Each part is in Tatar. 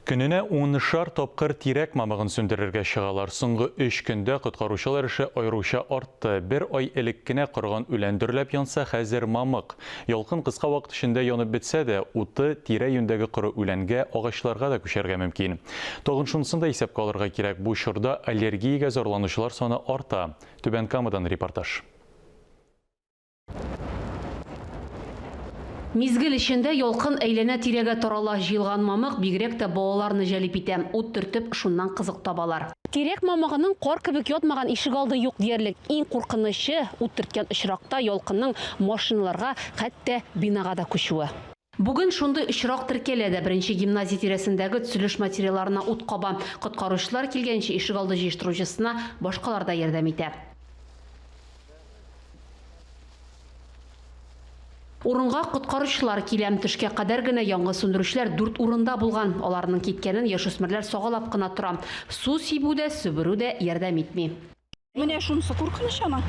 Көненә унышар тапкыр тирәк мамыгын сүндерергә чыгалар. Соңгы өч көндә коткаручылар эше аеруча артты. Бер ай элек кенә корыган үлән дөрләп янса, хәзер мамык. Ялкын кыска вакыт эчендә янып бетсә дә, уты тирә-юньдәге коры үләнгә, агачларга да күчәргә мөмкин. Тагын шунысын да исәпкә алырга кирәк, бу чорда аллергиягә зарланучылар саны арта. Түбән Камадан репортаж. Мизгел эчендә ялкын әйләнә-тирәгә тарала. Җыелган мамык бигрәк тә балаларны җәлеп итә. Ут төртеп, шуннан кызык табалар. Тирәк мамыгының кар кебек ятмаган ишегалды юк диярлек. Иң куркынычы, ут төрткән очракта ялкынның машиналарга, хәтта бинага да күчүе. Бүген шундый очрак теркәлә дә. Беренче гимназия тирәсендәге төзелеш материалларына ут каба. Коткаручылар килгәнче ишегалды җыештыручысына башкалар да ярдәм итә. Урынга коткаручылар килә. Төшкә кадәр генә янгын сүндерүчеләр дүрт урында булган. Аларның киткәнен яшүсмерләр сагалап кына тора. Су сибү дә, себерү дә ярдәм итми. Менә шунысы куркыныч аның.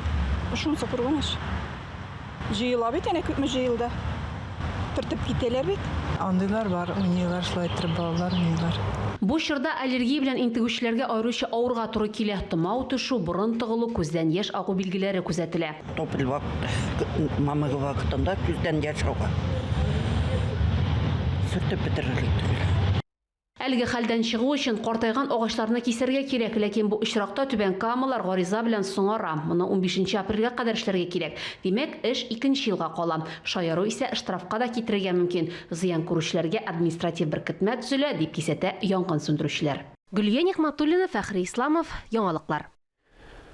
Шунысы куркыныч. Җыела бит, әнә күпме җыелды. Төртеп китәләр бит. Андыйлар бар, уйныйлар шулай иттереп балалар уйныйлар. Бу чорда аллергия белән интегүчеләргә аеруча авырга туры килә. Томау төшү, борын тыгылу, күздән яшь агу билгеләре күзәтелә. Тополь мамыгы вакытында күздән яшь ага. Сөртеп бетерерлек түгел. Әлеге хәлдән чыгу өчен картайган агачларны кисәргә кирәк, ләкин бу очракта түбәнкамалар гариза белән соңара. Моны унбишенче апрельгә кадәр эшләргә кирәк. Димәк, эш икенче елга кала. Шаяру исә штрафка да китерергә мөмкин. Зыян күрүчеләргә административ беркетмә төзелә, дип кисәтә янгын сүндерүчеләр. Гөлия Нигъмәтуллина, Фәхри Исламов, Яңалыклар.